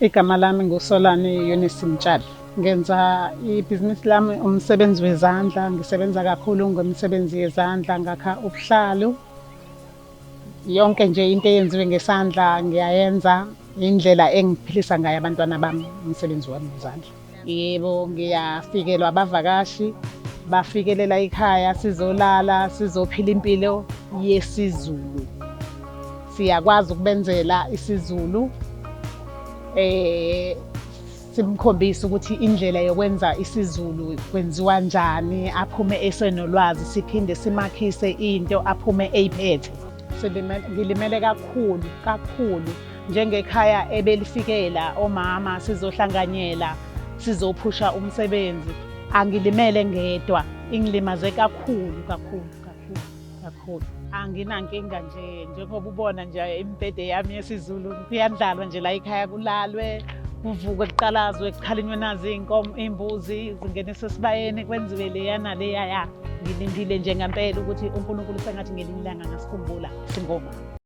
Igama lami nguSolani Eunice Mtshali. Ngenza ibhizinisi lami umsebenzi wezandla, ngisebenza kakhulu ngemisebenzi yezandla, ngakha ubuhlalu. Yonke nje into eyenziwe ngesandla ngiyayenza, indlela engiphilisa ngayo abantwana bami umsebenzi wami wezandla. Yebo, ngiyafikelwa abavakashi, bafikelela ekhaya sizolala, sizophila impilo yesiZulu. Siyakwazi ukubenzela isiZulu simkhombise ukuthi indlela yokwenza isiZulu kwenziwa njani, aphume esenolwazi, siphinde simakhise into aphume eyiphethe. Ngilimele kakhulu kakhulu njengekhaya ebelifikela omama sizohlanganyela sizophusha umsebenzi. Angilimele ngedwa, ingilimaze kakhulu kakhulu kakhulu kakhulu. Anginankinga nje njengoba ubona nje imibhede yami yesiZulu kuyandlalwa nje la ekhaya, kulalwe, kuvukwe, kuqalazwe, kukhalinywe nazo iy'nkomo, iy'mbuzi zingeniswe esibayeni, kwenziwe leya naleya ya. Ngilindile nje ngempela ukuthi uNkulunkulu sengathi ngelinye ilanga angasikhumbula singomama.